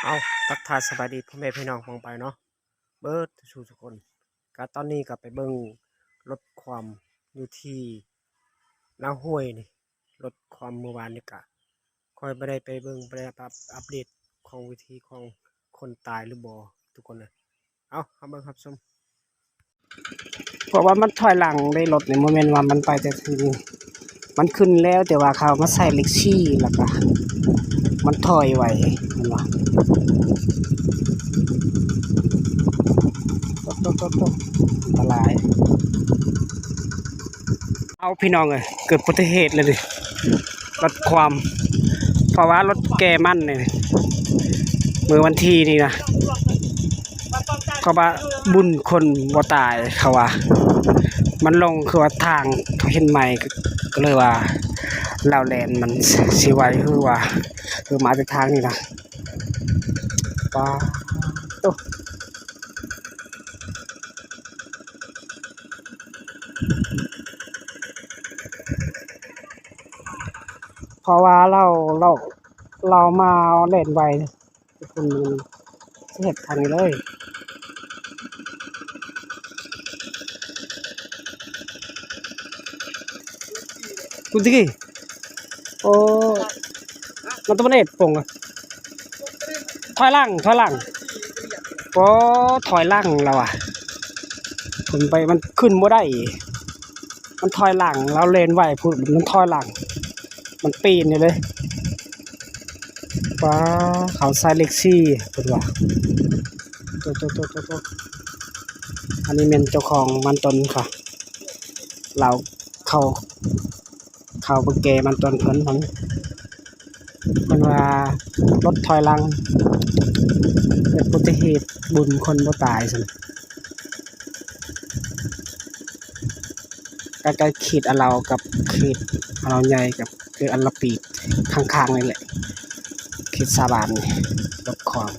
ເອົາ ທັກທາຍສະບາຍດີພໍ່ແມ່ພີ່ນ້ອງປ້ອງປາຍເນາະ ເບິດສູ່ສູ່ຄົນ. ກະຕອນນີ້ກະໄປເບິ່ງລົດຄວ່ຳຢູ່ທີ່ນາຫ້ວຍນີ້ ລົດຄວ່ຳມື້ວານນີ້ກະ ຂ້ອຍບໍ່ໄດ້ໄປເບິ່ງ ບໍ່ໄດ້ອັບ ອັບເດດຂອງວິທີຂອງຄົນຕາຍຫຼືບໍ່ທຸກຄົນເອີຍ. ເອົາ ເຮົາເບິ່ງຮັບຊົມ. ເພາະວ່າມັນຖອຍຫຼັງເດ້ ລົດນີ້ ບໍ່ແມ່ນວ່າມັນໄປແຕ່ທາງນີ້ ມັນຂຶ້ນແລ້ວ ແຕ່ວ່າເຂົາມາໃສ່ເລກສີ່ ແລ້ວກະມັນຖອຍໄວ ເຫັນບໍ່? ໂຕະ ໂຕະ ໂຕະ ໂຕະ ອັນຕະລາຍ. ເອົາ ພີ່ນ້ອງເອີຍ ເກີດອຸບັດຕິເຫດເລີຍເດ້ ລົດຄວ່ຳ ເພາະວ່າລົດແກ່ມັນນີ້ ມື້ວັນທີນີ້ນະ ເພາະວ່າບຸນຄົນບໍ່ຕາຍ ເຂົາວ່າ ມັນລົງ ຄືວ່າທາງເຂົາເຮັດໃໝ່ ກໍເລີຍວ່າລາວແລ່ນມັນຊິໄວ ຄືວ່າ ຄືມາແຕ່ທາງນີ້ນະ. ປາໂຕ ເພາະວ່າລາວ ລາວ ລາວມາແລ່ນໄວ ຄົນມັນຊິເຮັດທາງນີ້ເລີຍ. ຄຸນຕິກີ ໂອ້ ມັນຕ້ອງເຮັດປົງ ຖອຍຫຼັງ ຖອຍຫຼັງ ໂອ້ ຖອຍຫຼັງລາວວ່າ ຂຶ້ນໄປມັນຂຶ້ນບໍ່ໄດ້ ມັນຖອຍຫຼັງ ລາວແລ່ນໄວພຸ້ນ ມັນຖອຍຫຼັງ ມັນປີນຢູ່ເລີຍ. ປາ ເຂົາໃສ່ເລກສີ່ ເພິ່ນວ່າ ໂຕ ໂຕ ໂຕ ໂຕ ໂຕ ອັນນີ້ແມ່ນເຈົ້າຂອງມັນຕົນເຂົາ ລາວເຂົາ ເຂົາໄປແກ່ມັນຕົນເພິ່ນ ເພິ່ນວ່າລົດຖອຍຫຼັງ ເກີດອຸບັດຕິເຫດ ບຸນຄົນບໍ່ຕາຍຊັ້ນ. ໃກ້ໆເຂດອາລາວກັບເຂດອາລາວໃຫຍ່ກັບເຂດອາລາວປີດ ຂ້າງໆນີ້ແຫຼະ ເຂດສາບານນີ້ ລົດຂອງ